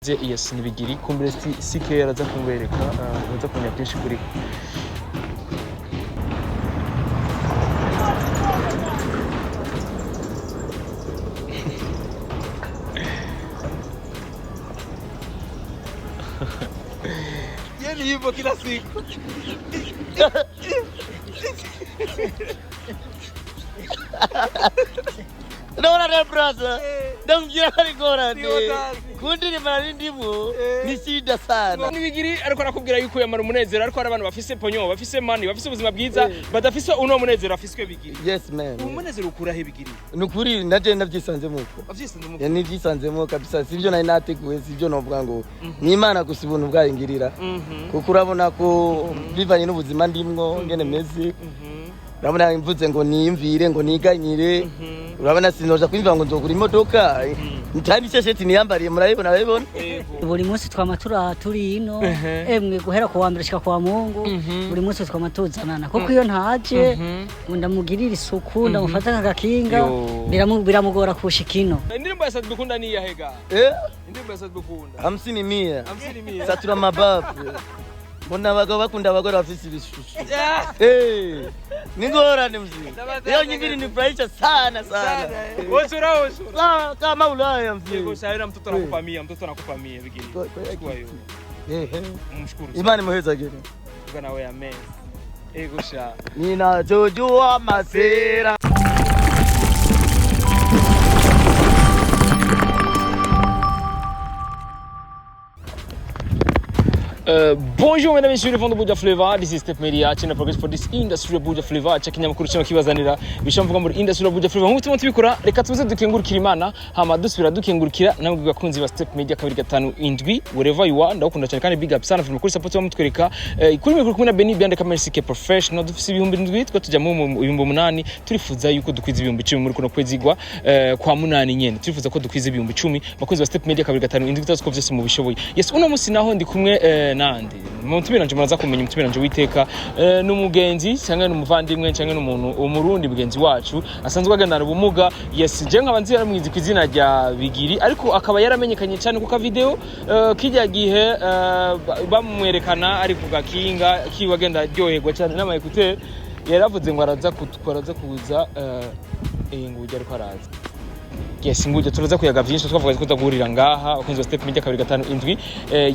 Yes, ni Bigiri kumbure CK araza kumwereka, araza kumenya byinshi kuri. Yani hivyo kila siku. Unaona re brother, ndamubwira ko ari ingorane Ni kundirimana n'indimu ni shida sana. Ni Bigiri ariko arakubwira yuko yamara umunezero, ariko hari abantu bafise ponyo, bafise money, bafise ubuzima bwiza, badafise uno munezero afiswe Bigiri. Yes man. Umunezero ukura he, Bigiri? Ni ukuri naje ndavyisanzemo uko. Wavyisanze mu Nivyisanzemo kabisa, sivyo nari nateguye, sivyo novuga ngo ni Imana gusa ubuntu bwayo ingirira, kuko urabona ko bivanye n'ubuzima ndimwo ngene meze, urabona mvuze ngo niyumvire ngo niganyire, urabona sinoja kwiyumvira ngo nzogura imodoka ntari ishesheti niyambariye, murayibona arayibona. Buri munsi twama turi ino, emwe guhera ku wa mbere shika kwa Mungu, buri munsi twama tuzanana, kuko iyo ntaje ngo ndamugirira isuku, ndamufata nk'agakinga, Yo. biramugora kushika ino. Indirimbo ya Sadbi Kunda ni iyahe ga? Eh, Indirimbo ya Sadbi Kunda. hamsini mia. Hamsini mia. Satura mabafu, mbona abagabo bakunda abagore bafise ibishushu. Eh, ni ngorane mzee, hiyo nyingine nifurahisha sana sana. Woshura woshura. Ah, kama Ulaya mzee. Yego shahera, mtoto anakupa mia, mtoto anakupa mia, Bigiri. Chukua hiyo. Ehe. Mshukuru. Imana imuhezagire. Chukua na wewe, amen. Yego sha. Ninachojua masera. Bonjour mesdames et messieurs les fans de Buja Flavor, this is Step Media, channel progress for this industry of Buja Flavor, cha kinyamakuru cyo kibazanira bishamvuga muri industry of Buja Flavor. Nk'uko turimo tubikora, reka tuze dukengurukira Imana, hama dusubira dukengurukira namwe bakunzi ba Step Media 257, wherever you are, ndakunda cyane kandi big up sana for kuri support bamutwereka. Kuri mikoro kumwe na Benny Biande Camera CK Professional, dufise 7,000, twe tujya mu 8,000, turifuza yuko dukwiza 10,000 muri kuno kwezi gwa kwa munani nyene, turifuza ko dukwiza 10,000 bakunzi ba Step Media 257, tutazi ko vyose mubishoboye. Yes, uno musi naho ndi kumwe nandi mutumiranje, muraza kumenya umutumiranje witeka, n'umugenzi cyangwa n'umuvandimwe cyangwa n'umuntu umurundi mugenzi wacu asanzwe agendana ubumuga. Yes, je nkaba nzi yaramwizi ku izina rya Bigiri, ariko akaba yaramenyekanye cyane kuko video kijya gihe bamwerekana ari ku gakinga kiwe agenda aryoherwa cyane n'ama écouteur, yaravuze ngo araza araza kuza ngujya ariko araza. Yes, ngujya turaza kuyaga byinshi, twavuga ko tuzaguhurira ngaha abakunzi ba Step Media 257.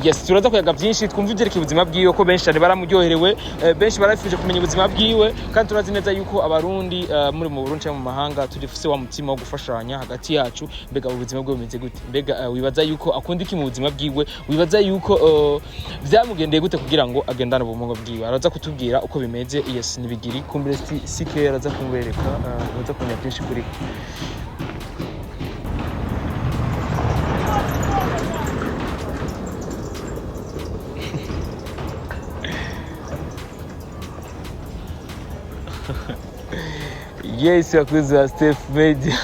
Yes, turaza kuyaga byinshi, twumva ibyerekeye ubuzima bwiwe, ko benshi cyane baramuryoherewe, benshi barabifuje kumenya ubuzima bwiwe, kandi turazi neza yuko abarundi, muri mu Burundi cyangwa mu mahanga, turifise wa mutima wo gufashanya hagati yacu. Mbega ubuzima bwiwe bumeze gute? Mbega wibaza yuko akunda iki mu buzima bwiwe? Wibaza yuko byamugendeye gute kugira ngo agendane ubumuga bwiwe? Araza kutubwira uko bimeze. Yes, ni Bigiri kumbure CK araza kumwereka, araza kumenya byinshi kuri. Yes, bakunzi ba Steph Media,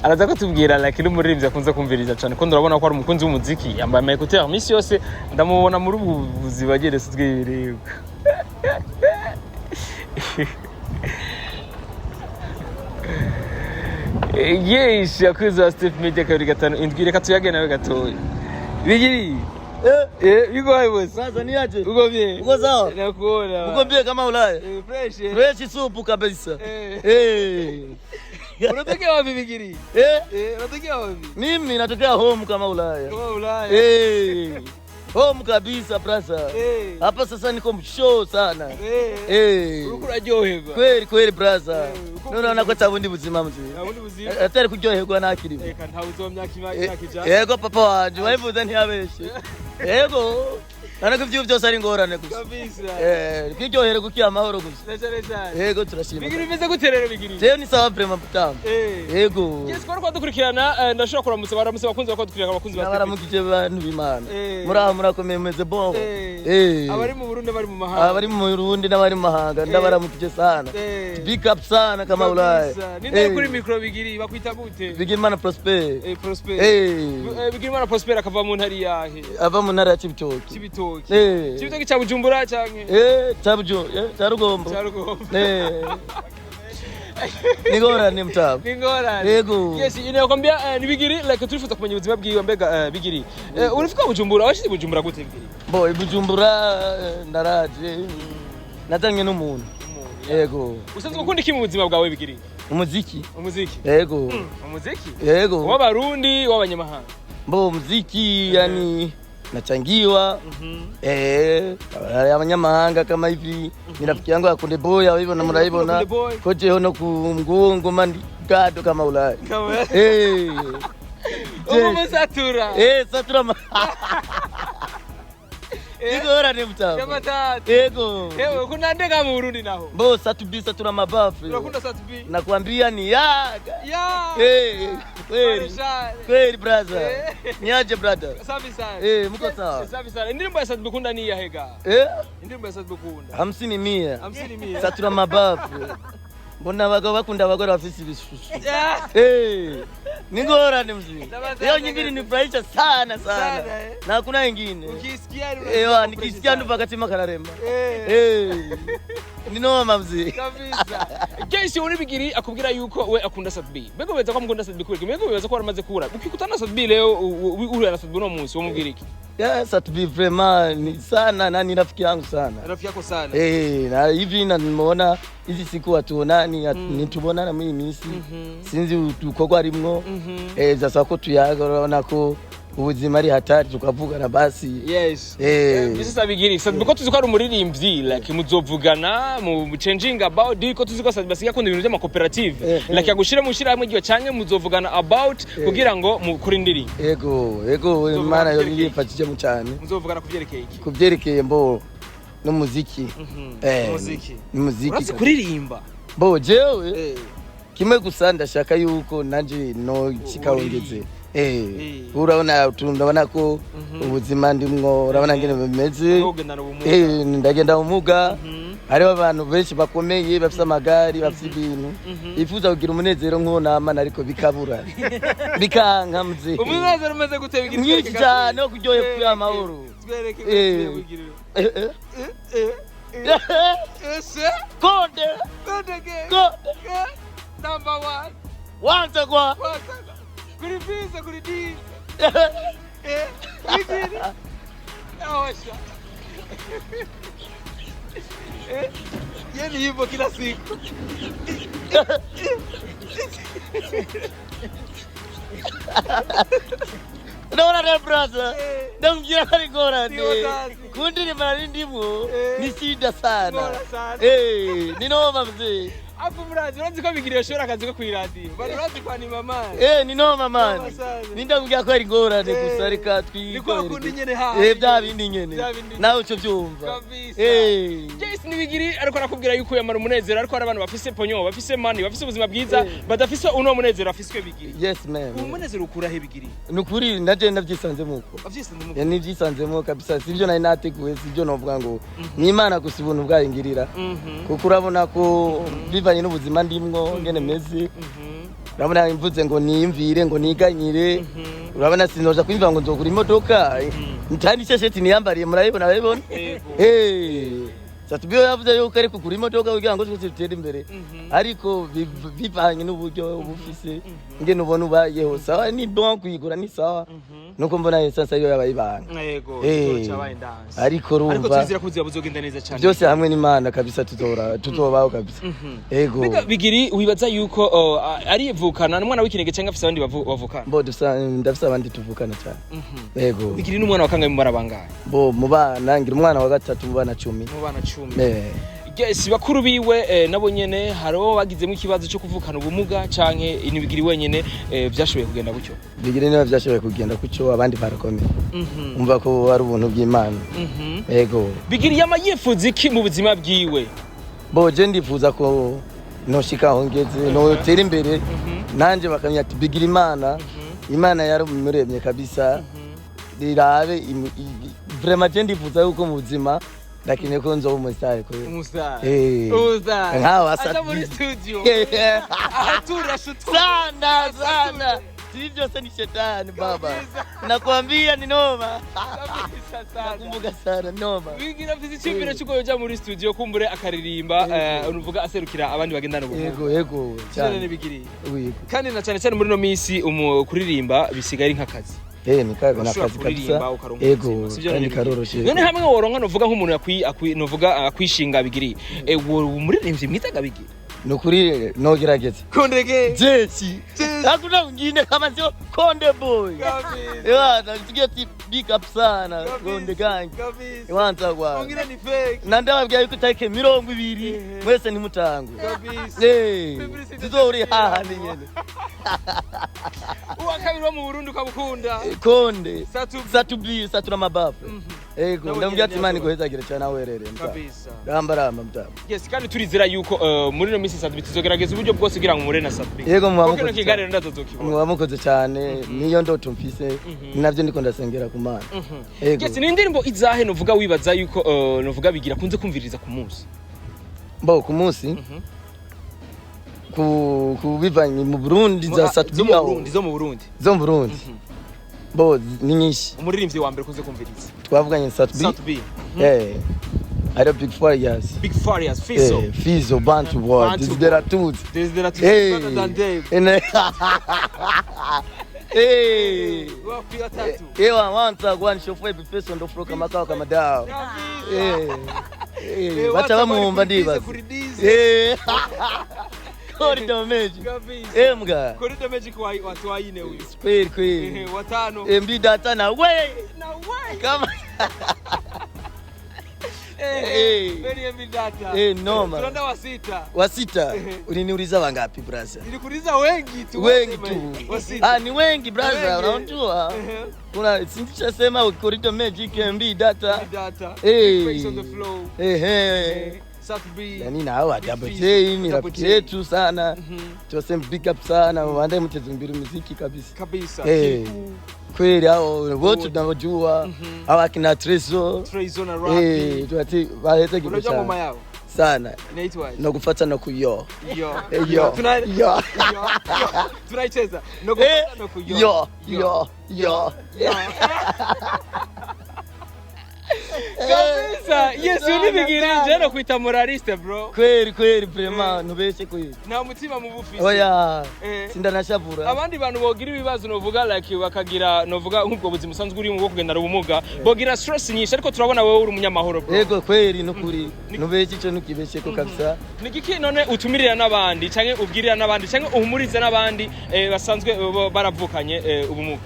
araza kutubwira like n'umuririmbyi akunze kumviriza cyane, ko ndabona ko ari umukunzi w'umuziki, yambaye ama écouteur iminsi yose, ndamubona muri ubu buzima ageretse tw'ibiribwa. Yes, bakunzi ba Steph Media 257, reka tuyage nawe gatoya. Bigiri. Eh, eh, biko bose. Sasa niaje? Uko bien? Uko sawa? Nakuona. Uko bien kama Ulaya? Fresh. Fresh supu kabisa. Eh. Eh. Unatokea wapi, Bigiri? Eh, Eh, unatokea wapi? mimi natokea home kama Ulaya. Kama Ulaya. Eh. Home kabisa brother. Eh. Hapa sasa niko mshow sana. Eh. Eh. Uriko uraryoherwa. Kweli kweli brother. Uko None urabona ko atabundi buzima mzee. Nta bundi buzima. Atari kuryoherwa nakiriwe. Eka ntawe uzomyaka imyaka ijana. Yego papa wanje wabivuze ntiyabeshe. Yego. Urabona ko ivyo byose ari ingorane gusa. Kabisa. Eh, kwiryohera kukiya amahoro gusa. Na cyane cyane. Yego turashima. Bigiri, bimeze gute rero, Bigiri? Jewe ni sawa vraiment mutamu. Eh. Yego. Yes, twari kwadukurikirana, ndashobora kuramutsa baramutse abakunzi bakwadukurikirana, abakunzi ba Step. Nabaramukije bantu b'Imana. Eh. Muraho murakomeye, mumeze bon. Eh. Eh. Abari mu Burundi, abari mu mahanga. Abari mu Burundi n'abari mu mahanga ndabaramukije sana. Eh. Big up sana kama Ulaya. Kabisa. Ninde kuri micro, Bigiri? Bakwita gute? Bigimana Prosper. Eh, Prosper. Eh. Bigirimana Prosper akava mu ntari yahe? Ava mu ntara ya Cibitoke. Cibitoke. Eh. Cibitoke ca Bujumbura canke? Eh, ca Bujo, eh, ca Rugombo. Ca Rugombo. Eh. Nigorane mtabo. Ni ngorane. Yego. Yes, inakwambia ni Bigiri, like turifuza kumenya ubuzima bwiwe. Mbega Bigiri, urifika Bujumbura, washize Bujumbura gute, Bigiri? Bo, iBujumbura ndaraje nazanywe n'umuntu. Yego. Usanzwe ukunda iki mu buzima bwawe, Bigiri? Umuziki. Umuziki? Yego. Umuziki Yego. w'Abarundi, w'abanyamahanga? Bo, muziki yani nachangiwa abanyamahanga kama hivi, ni rafiki yangu Akunde Boy, awibona murayibona. Akunde Boy. Ko jeho no ku ngoma ndi gado kama Ulaya. Ubu musatura. Satura igorane mutabo. Y'amatatu. Yego. Ewe kunandeka mu Burundi naho? Bo, Sat-B, satura mabafu. Urakunda Sat-B? Nakwambia ni yaga. Ya. Kweli. Marshal. Kweli brother. Niaje brother? Safi sana. Mko sawa? Safi sana. Indirimbo ya Sat-B ukunda ni iyahe ga? Indirimbo ya Sat-B ukunda? 50 100. 50 100. Satura mabafu. Mbona abagabo bakunda abagore bafise ibishushu. Ningorane mzee. Sawa. Hiyo nyingine nifurahisha sana sana. Sana, eh. Na hakuna ingine. Ukisikia ni Ewa, nikisikia ndo pakatima kararemba. Ninoma mzee. Kabisa. Kenshi uri Bigiri akubwira yuko we akunda Sat-B. Mbega weza ko amukunda Sat-B kubera iki? Mbega weza ko waramaze kubura? Ukikutana na Sat-B leo, uhura na Sat-B uno munsi, wamubwira iki? Yeah, Sat-B vraiment ni sana na ni rafiki yangu sana. Rafiki yako sana. Na hivi na nimeona hizi siku hatuonani, nitubonana muri iyi minsi, sinzi udukorwa arimwo. Vyasaba ko tuyaga, urabona ko ubuzima ari hatari, tukavugana basi. Yes. Sasa Bigiri, Sat-B ko tuzi ko ari umuririmbyi, like muzovugana mu changing about deal, ko tuzi ko Sat-B asigaye akunda ibintu by'amakoperative. Like agushire mu shirahamwe ryiwe canke muzovugana about kugira ngo mukore indirimbo? Ego, Imana yo yifashijemo cyane. Muzovugana kuvyerekeye iki? Kuvyerekeye mbo n'umuziki. Umuziki. N'umuziki. Urazi kuririmba? Bo, jewe kimwe gusa ndashaka yuko nanje no kikawongeze. Urabona ndabona ko ubuzima ndimwo, urabona ngene bimeze. Ugendana ubumuga. Ndagenda ubumuga. Hariho abantu benshi bakomeye bafise amagari, bafise ibintu, bifuza kugira umunezero nk'uwo namana, ariko bikabura, bikanka mzee. Umunezero umeze gute, Bigiri? Mwinshi cyane wo kuryohe kuya amahoro. Twereke. Bigiri. Ese Konde. Konde gang. Konde. Number one. Wanza kwa Kwanza. Kuri visa kuri diza. Bigiri. Awasha. Yani hivyo kila siku. Ndabona rero brother, ndamubwira ko ari ingorane. Ndiyo kazi. Kundirimba nari ndimwo ni shida sana. Ngora sana. Ni noma mzee. Apo murazi, urazi ko Bigiri yoshora akazi ko kw'iradiyo? Bado urazi kwa ni mama. Ni noma man. Noma sana. Nindakubwira ko ari ingorane gusa reka Ni kwa kundi nyene ha. Bya bindi nyene. Bya bindi. Nawe uco byumva. Kabisa. Jason Bigiri ariko arakubwira yuko yamara umunezero, ariko hari abantu bafise ponyo, bafise money, bafise ubuzima bwiza, badafise uno munezero afiswe Bigiri. Yes man. Umunezero ukura he, Bigiri? Nukuri naje ndavyisanzemo uko. Wavyisanze mu Nivyisanzemo kabisa, sivyo nari nateguye, sivyo novuga ngo ni Imana gusa ubuntu bwayo ingirira. Kuko urabona ko bivanye n'ubuzima ndimwo ngene meze, urabona mvuze ngo niyumvire ngo niganyire, urabona sinoja kwiyumvira ngo nzogura imodoka ntani ishesheti niyambariye, murayibona barayibona. Yego. Sat-B yavuze yuko ari kugura imodoka kugira ngo twese dutere imbere, ariko bivanye n'uburyo uba ufise ngene ubona ubayeho, sawa ni bon kuyigura ni sawa, nuko mbona essence ariyo yabaye ibanga. Yego, cyabaye dance. Ariko Ariko urumva turizera ko ubuzima buzogenda neza cyane. Byose hamwe n'Imana kabisa, tuzora tuzobaho kabisa, ego. Mbega Bigiri, wibaza yuko arivukana n'umwana w'ikinege cyangwa afise abandi bavukana? Bo, ndafise abandi tuvukana cyane, ego. Bigiri n'umwana wa kangahe mu bana bangahe? Bo, mu bana ngira umwana wa gatatu mu bana 10. Mu bana 10. Yes, bakuru biwe nabo nyene hariho bagizemo ikibazo cyo kuvukana ubumuga canke ni Bigiri wenyene vyashoboye kugenda gutyo? Bigire niba vyashoboye kugenda kuco, abandi barakomeye, umva ko ari ubuntu bw'Imana, ego. Bigiri yama yifuza iki mu buzima bwiwe? Bo, je ndifuza ko noshika aho ngeze, notera imbere nanje bakamenya ati Bigira Imana, Imana yaramuremye kabisa, rirabe vraiment je ndifuza yuko mu buzima ndakeneye ko nzoba umusitari kubera Umustar. Nkawe Aja muri Sat-B. studio. Ahatura shutura. Sana sana. Ibi byose ni shetani baba. Kabisa. Nakwambia ni noma. Kabisa sana. Nakumbuka sana noma. Bigira mfise icyumviro cy'uko yoja muri studio kumbure akaririmba, unuvuga aserukira abandi bagendana ubumuga. Yego, yego cyane cyane. Bigiriye. Yego. Kandi na cyane cyane muri no minsi kuririmba bisigaye ari nk'akazi. Ni kaga Urashobora nakazi kabisa. kuririmba ukaronka Yego, ubuzima, sivyo? kandi None karoroshe. None hamwe woronka novuga nk'umuntu yakwi akwi novuga akwishinga Bigiri, wo umuririmbyi mwiza Bigiri? Nukuri nogerageza. Kondege. Jeshi. Jeshi. Hakuna mwingine kama sio Konde Boy. Kabisa. Ewana, tusikie ti big up sana Konde Gang. Kabisa. Ewanza kwa. Mwingine ni fake. Na ndababwira yuko tariki 20 mwese ntimutangwe. Kabisa. Eh, Bibiri tuzori hahandi nyene. Uwa kabiri wo mu Burundi ukabukunda? Konde. Satu. Satubi, satura mabafu. Ego, Nawe ndamubwira ati nyene Imana yazo. iguhezagire cyane aho uherereye mutama. Kabisa. Ramba ramba mutama. Yes, kandi turizera yuko muri no minsi Sat-B tuzogerageza uburyo bwose kugira ngo mure na Sat-B. Yego, muba Kuko kino mukoze kiganiro ndazozokibona. Muba mukoze cyane, niyo ndoto mfise, ni navyo ndiko ndasengera ku Mana. Ego. Yes, ni indirimbo izahe novuga wibaza yuko novuga Bigira kunze kumviriza ku munsi? Mbo ku munsi ku bivanye mu Burundi za Zo Sat-B mu aho. Burundi, zo mu Burundi. Zo mu Burundi. Bo ni nyinshi. Umuririmbyi wa mbere kunze kumviriza? Twavuganye Sat-B. Sat-B. Eh. Ari Big Farious. Big Farious, Fizo. Eh, Fizo Bantu Boy, Bantu Desideratuzi. Desideratuzi. Eh. Better than Dave. Eh. Wapi watatu. Ewa wanza gwani shofwe bifeso ndo fro kama kawa kama dao. Kabisa. Eh. Eh, Eh, bacha watu bamwumva bari ndibaza. kuri dize. Eh. Corridor Magic. Kabisa. Eh mga. Corridor Magic wa watu waine huyu. Kweli kweli. Watano. MB data na we Na we. kama Very MB data. Noma. Tunaenda wa sita. Wa sita. Uliniuliza wangapi brother? Nilikuuliza wengi tu. Wengi Wasema tu. hivi. Wa sita. Ah, ni wengi brother, Wengi. unajua. Kuna sindishasema Corridor Magic MB data. MB data. Eh. Face on the flow. Eh. Sat-B. Yani na hawa Double Big J ni Double rafiki J. yetu sana. Tuwaseme big up sana, waandae mchezo mbili muziki kabisa. Kabisa. Eh. Kweli hao wote tunawajua. Hawa akina Trezo. Trayzon na Rapi. Eh, tuwati walete kitu Unajua ngoma sana. yao? Sana. Inaitwa Na kufuata na kuyo. Yo. Eh, yo. Tuna Yo. yo. Yo. Tunaicheza. No Eh, kufuata no kuyo. yo, yo, yo. Kabisa. Yes, uni Bigiri je no kwita moraliste bro. Kweli kweli vraiment ntubeshe kweli. Nta mutima mubi ufise. Oya. Eh. Sindanashavura. Abandi bantu bogira ibibazo novuga like bakagira novuga nk'ubwo buzima usanzwe urimo bwo kugendana ubumuga, bogira stress nyinshi, ariko turabona wowe uri umunyamahoro bro. Yego kweli nukuri. Ntubeshe ico ntukibeshe ko kabisa. Ni giki none utumirira n'abandi canke ubwirira n'abandi canke uhumuriza n'abandi basanzwe baravukanye ubumuga?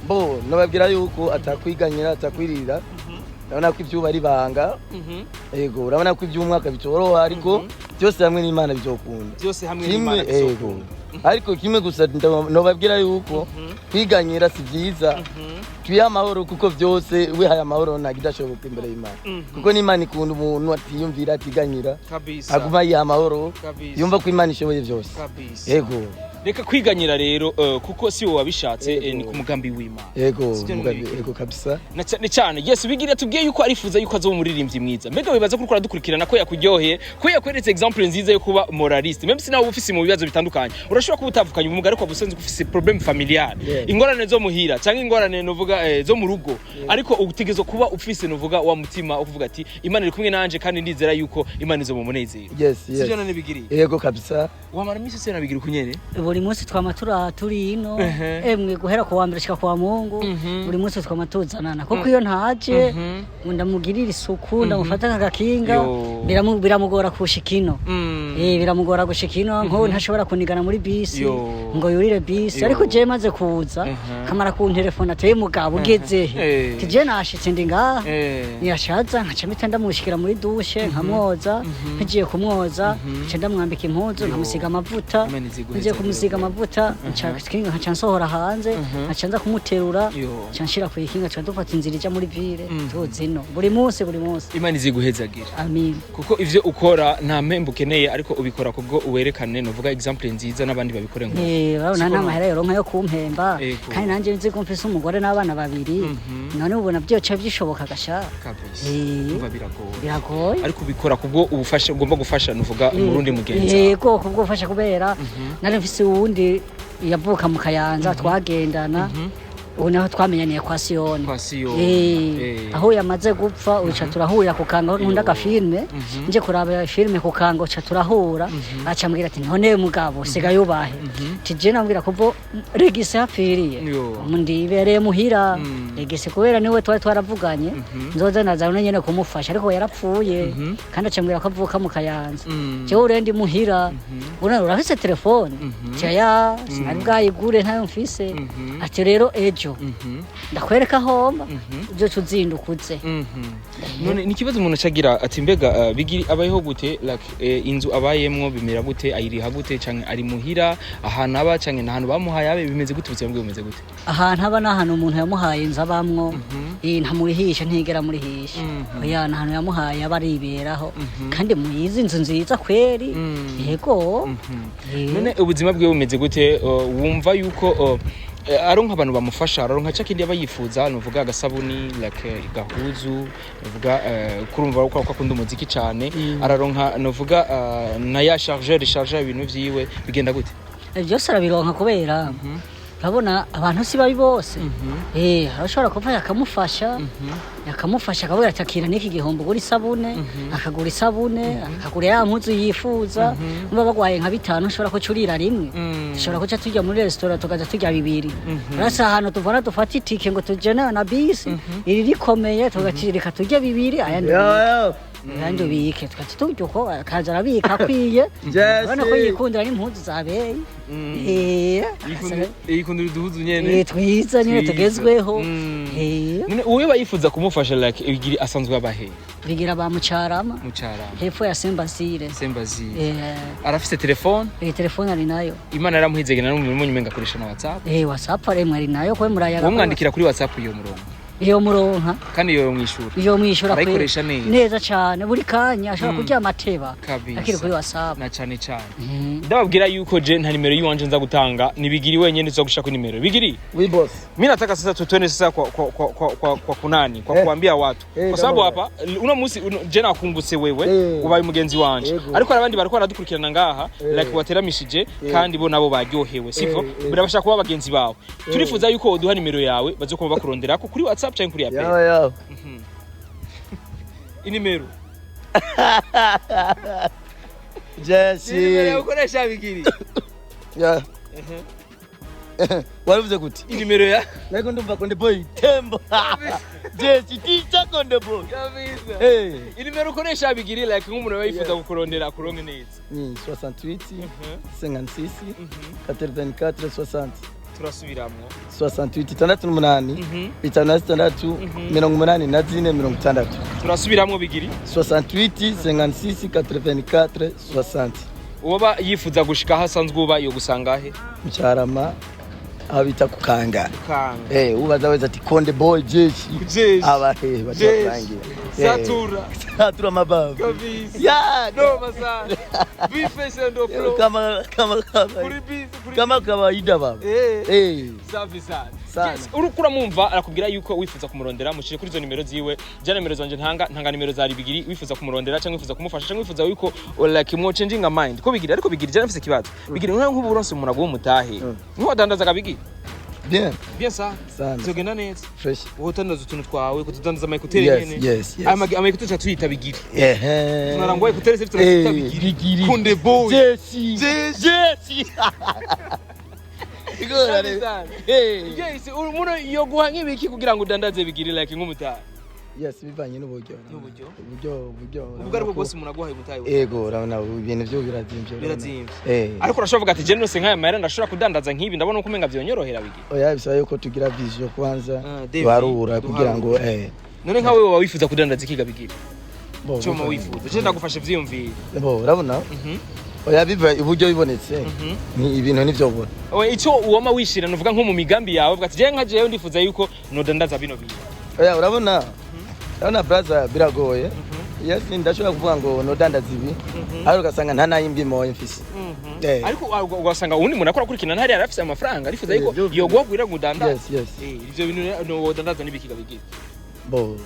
Bo nababwira yuko atakwiganyira atakwirira. Urabona ko ivyuba ari banga. Yego, urabona ko ivy'umwaka bitoroha, ariko byose hamwe n'Imana bizokunda. Byose hamwe Kimwe n'Imana yego. bizokunda. Ariko kimwe gusa nobabwira yuko kwiganyira si byiza. Twihe amahoro kuko byose wihaye amahoro ntabwo idashoboka imbere y'Imana. Kuko n'Imana ikunda umuntu atiyumvira atiganyira. Kabisa. Aguma yiha amahoro. Kabisa. Yumva ko Imana ishoboye byose. Kabisa. Yego. Reka kwiganyira rero, kuko si wowe wabishatse, ni Yego. ku mugambi w'Imana. Yego, Sivyo? mugabe, Nibiki? yego kabisa. Na cyane cyane, yes, Bigira tubwiye yuko arifuza yuko azoba umuririmbyi mwiza. Mbega wibaza ko uriko uradukurikirana ko yakuryoheye, ko yakweretse example nziza yo kuba moraliste, même si nawe uba ufise mu bibazo bitandukanye? Urashobora kuba utavukanye ubumuga ariko waba usanzwe ufise problème familial, ingorane zo muhira cyangwa ingorane novuga zo mu rugo, ariko utegerezwa kuba ufise novuga wa mutima wo kuvuga ati Imana iri kumwe nanje kandi ndizera yuko Imana izo mu munezero. Yes. Sivyo none Bigiri? Yego kabisa. Wamara iminsi yose na Bigira kunyene? Buri munsi twama turi ino. Emwe, guhera ku wa mbere gushika ku wa Mungu, buri munsi twama tuzanana, kuko iyo ntaje ngo ndamugirire isuku, ndamufata nk'agakinga, Yo. biramugora kushika ino. Biramugora gushika ino, nko ntashobora kunigana muri bisi Yo. ngo yurire bisi. Yo. Ariko jewe maze kuza, kamara kuntelefona ateye mugabo ugeze he? Ati je nashitse, ndi ngaha. Niyashaza nkaca mpita ndamushikira muri douche nkamwoza, nkigiye kumwoza nca ndamwambika impuzu, nkamusiga amavuta. Imana iziguheze. Ngiye kumusiga amavuta, nca nkaca nsohora hanze, nkaca nza kumuterura, Yo. nca nshira ku ikinga, nca dufata inzira ija muri ville, tuzi ino buri munsi, buri munsi. Imana iziguhezagira. Amin. Kuko ivyo ukora nta mpembo ukeneye, ariko ubikora kubwo uwerekane novuga example nziza n'abandi babikore ngo Urabona Siko nta mahera yoronka yo kumpemba. Ego. Kandi nanjye nzi ko mfise umugore n'abana babiri, none ubona byoca byishoboka gasha? Kabisa. Eh. Umva biragoye. Biragoye. Ariko ubikora kubwo ubufasha ugomba gufasha nuvuga umurundi mugenzi wawe. Yego, kubwo ufasha, kubera nari mfise uwundi. Yavuka mu Kayanza, twagendana. Ubu naho twamenyaniye kwa Siyoni. Kwa Siyoni. Aho yamaze gupfa, uca turahurira ku Kanga, nkunda agafilme, nje kuraba filime ku Kanga, uca turahura, aca ambwira ati: "None mugabo sigaye ubahe?" Tije nambwira kuvo Regisi hapfiriye, ndibereye muhira. Regisi kubera niwe twari twaravuganye nzoza naza nyene kumufasha, ariko yarapfuye. Kandi aca ambwira ko avuka mu Kayanza. Jewe urendi muhira, urafise telefone? Ati: "Ya, sinari bwayigure, ntayo mfise." Ati: "Rero ejo ndakwereka homba, uzoca uzinduka uze." None ni ikibazo umuntu acagira ati: mbega Bigiri abayeho gute? Like inzu abayemwo bimera gute? Ayiriha gute? Canke ari muhira ahantu aba, canke n'ahantu bamuhaye abe? Bimeze gute? Ubuzima bwe bumeze gute? Ahantu aba ni ahantu umuntu yamuhaye inzu abamwo. Ntamurihisha, ntigera amurihisha. Oya, ni ahantu yamuhaye aba ariberaho, kandi muyizi inzu nziza kweri. Yego. None ubuzima bwe bumeze gute? Wumva yuko aronka abantu bamufasha, aronka ca kindi aba yifuza, nuvuga agasabuni, like gahuzu, nuvuga kurumva ko akunda umuziki cane, araronka nuvuga na ya chargeur, recharger, ibintu vyiwe bigenda gute? Byose arabironka, kubera urabona abantu si babi bose. Arashobora kumfasha, akamufasha akavuga ati: "Akira n'iki gihombo, ugura isabune." Akagura isabune, akagura ya mpuzu yifuza. Niba bagwaye nka bitanu, ushobora kuca urira rimwe, dushobora kuca tujya muri resitora, tukaza turya bibiri. Uretse ahantu tuvana dufata itike ngo tujene na bisi iri rikomeye, tugati reka turye bibiri, ayandi Yo, ubike. Yo. Ayandi ubike, tugaca turya uko, akaza arabika akwiye. Jesse. Urabona ko yikundira n'impuzu zabeye. Yikundira uduhuzu. Twiza nyine, Twiza. tugezweho. None uwo bayifuza kumufasha, like Bigiri asanzwe abahe? Bigira ba Mucarama. Mucarama. Hepfo ya Sembazire. Sembazi. Arafise telefone? Telefone ari nayo. Imana yaramuhizege na n'umuntu umenga akoresha na WhatsApp. WhatsApp aremwe ari nayo kwe murayaga. Uwo mwandikira kuri WhatsApp iyo murongo? Iyo muronka. Kandi iyo mwishura? Iyo mwishura kwe. Arayikoresha neza. Neza cyane, buri kanya ashobora kuryama ateba Kabisa. akiri kuri WhatsApp. Na cane cane ndababwira yuko je nta nimero yiwanje nza gutanga, ni Bigiri wenyene tuza gushaka nimero. Bigiri, Oui, boss. mi nataka sasa tutwende sasa kwa kunani kwa kuambia watu, kwa sababu kama hapa uno munsi je nakungutse wewe, ubaye umugenzi wanje, Yego. ariko hari abandi bariko baradukurikirana ngaha, like wateramishije, kandi bo nabo baryohewe, sivyo? Birabasha kuba bagenzi bawe. Turifuza yuko woduha nimero yawe bazokuba bakuronderako kuri WhatsApp canke kuri Apple. Yo, yo. Inimero. Jesse. Ukoresha, Bigiri? Yeah. Warivuze gute? Inimero ya Nariko ndumva Konde Boy Tembo. Jesse, teacher Konde Boy. Kabisa. Inimero ukoresha, Bigiri, like nk'umuntu aba yifuza kukurondera akuronke neza. Ni 68 56 84 60. Turasubiramwo. 68 68 56 84 60. Turasubiramwo, Bigiri. 68 56 84 60. Uwoba yifuza gushika aho asanzwe uba, yo gusanga he? Mucarama, aho bita kukanga. Kanga. Ubaza wese ati: "Konde Boy Jeshi Jeshi. abahe?" Bacakurangira. Satura. Satura mabavu. Kabisa. Ya. Noma sana. Bife sendo flow. Kama Kuri busy kuri kama kawaida baba. Safi sana. Sana. Yes, uriko uramwumva arakubwira yuko wifuza kumurondera mushire kuri izo nimero ziwe. Jana nimero zanje ntanga nimero za Bigiri, wifuza kumurondera cyangwa wifuza kumufasha cyangwa wifuza yuko like mwo changing a mind ko Bigiri. Ariko Bigiri, jana mfise ikibazo. Bigiri, nk'ubu uronse umuntu aguha umutahe, ntiwadandaza Bigiri? Bien. Bien ça. Sana. Zogenda neza. Fresh. Wowe utandaza utuntu twawe, kutudandaza ama écouteurs Yes, nyene. yes. Ama écouteurs tuyita Bigiri. Ehe. Tunarangwa écouteurs sisi tunazita Bigiri. Bigiri. Kunde Boy. Jesse. Jesse. Jesse. Igora. Sana. Yes, umuntu yoguha nk'ibiki kugira ngo udandaze, Bigiri, like nk'umutahe? Yes, bivanye n'uburyo. N'uburyo? Uburyo. Ubwo aribwo bwose umuntu aguhaye umutahe? Ego, urabona ibintu byo birazimvye. Birazimvye. Ariko urashobora kuvuga ati: "Je nose nk'aya mahera ndashobora kudandaza nk'ibi, ndabona ko umenga vyonyorohera, Bigiri." Oya, bisaba yuko tugira vision kwanza. Ah, David, Duharura kugira ngo None nkawe woba wifuza kudandaza ikiga, Bigiri? Bo, Cyo ma wifuza, je ndagufasha ivyiyumviro. Bo, urabona? Oya, biva uburyo bibonetse. Ni ibintu nivyo ubona. Oya, ico uwoma wishira, nuvuga nko mu migambi yawe, uvuga ati: "Je nka jewe ndifuza yuko nodandaza bino bintu." Oya, urabona? Urabona brother, biragoye. Yes, ndashobora kuvuga ngo nodandaza ibi. Ariko ugasanga nta nayimbwi moyo mfise. Ariko ugasanga uwundi muntu akora akurikirana ntari yarafise amafaranga, arifuza yuko yoguha kugira ngo udandaze. Yes. Ivyo bintu no wodandaza n'ibikiga, Bigiri? Bo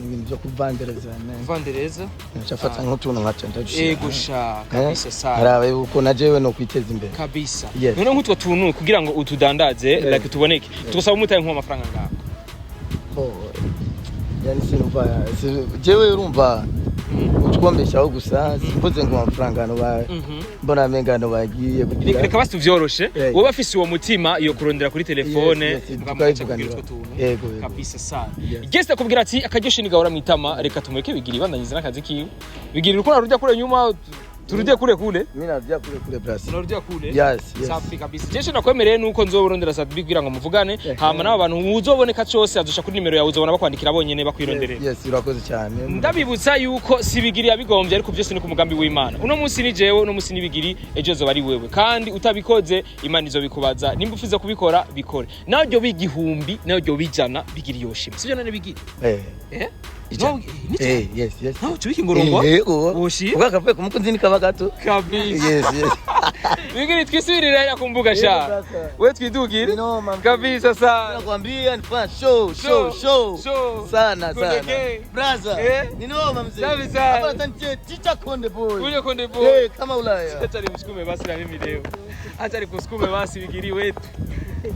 ni ibintu byo kuvandereza ne. Vandereza. Nshafata nk'utuntu nkaca ndadushira. Ego sha, kabisa sana. Harabe uko na jewe no kwiteza imbere. Kabisa. Yes. None nk'utwo tuntu kugira ngo utudandaze, like tuboneke, tugasaba umutaye nk'amafaranga ngaho? Bo yani sinumva jewe urumva utwombeshaho gusa, simvuze ngo amafaranga hano ba mbona amenga hano bagiye kugira. Reka basi tuvyoroshe. Yeah. Wowe afise uwo mutima yo kurondera kuri telefone, Yes, mukamuca kugira tukabivuganira. utwo tuntu. Yego. Kabisa sana. Yes. Geste akubwira ati akaryoshe nigahora mwitama. Reka tumureke Bigiri bandanyize n'akazi kiwe. Bigiri, uko narudia kule nyuma, turudie kule kule. Mimi narudia kule kule, brasi. Unarudia kule. Yes. Safi kabisa. Jeshe nakwemereye nuko nzoborondera Sat-B kugira ngo muvugane. Hama n'abo bantu uzoboneka cyose azosha kuri nimero yawe, uzobona bakwandikira bonyene bakwironderera. Yes, urakoze cyane. Ndabibutsa yuko si Bigiri yabigombye, ariko byose ni ku mugambi w'Imana. Uno munsi ni jewe, uno munsi ni Bigiri, ejo zoba ari wewe. Kandi utabikoze Imana izobikubaza. Nimba ufize kubikora, bikore. Nawe ryo bigihumbi, nawe ryo bijana, Bigiri yoshima, sivyo none Bigiri? Eh. Eh. Ijana. No, ni Eh, yes. nawe ucubika ingorongo. Yego. Woshi. Ubwo akavuye ku mukunzi ni kaba gato. Kabisa. Yes. Bigiri, twisubirire hariya ku mbuga sha. Yego, brother. We twidugire. No, man. Kabisa sana. Nakwambia ni fan show show show. Show. Sana Good sana. again. Brother. Eh? Ni noma mzee. Safi sana. Hapa natanitie Teacher Konde Boy. Kuja Konde Boy. Eh, kama Ulaya. Acha nimsukume basi na mimi leo. Acha nikusukume basi Bigiri wetu.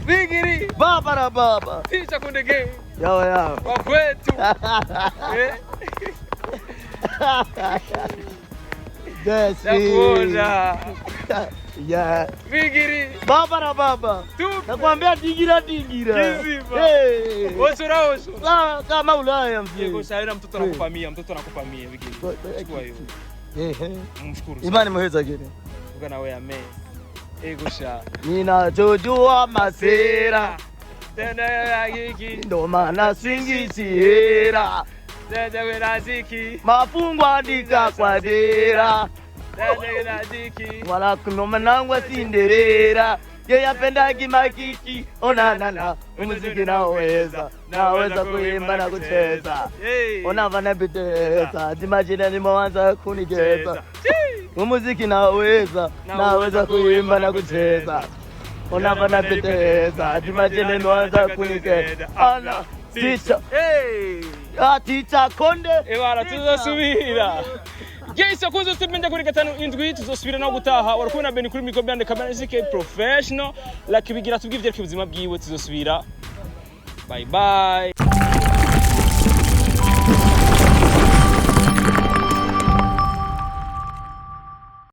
Bigiri, Baba na baba. Teacher Konde Gang Yao yao. wa kwetu. Eh? Yes. Nakuona. Yeah. Bigiri, Baba na baba. tupe. Nakwambia dingira dingira. Kizima. Eh. Osho osho. Kama Ulaya mzee. Yego shaira, mtoto anakupa mia, mtoto anakupa mia Bigiri. Chukua hiyo. Eh. Mshukuru. Imani muheza gine. Vuga nawe amen. Ego sha. Ninachojua masera Tena ya giki. ndo maana singisiera Tena ya ziki. mafungu andika kwa dera Tena ya ziki. wala kunoma nangwa sinderera yeyapendagi makiki onanana muziki naweza naweza kuimba na kucheza. Hey. Onava napiteza timachina nimeanza kunigeza umuziki naweza naweza kuimba na kucheza onava napiteza timachina nimeanza kunigeza ana ticha. Hey. Ah, Teacher Konde. Ebara tuzosubira. Yes, akunze step kuri 57 tuzosubira no gutaha. Wari kumwe na Benny kuri micro behind camera, ZK professional. Like bigira tubwivye ubuzima bwiwe, tuzosubira. Bye bye.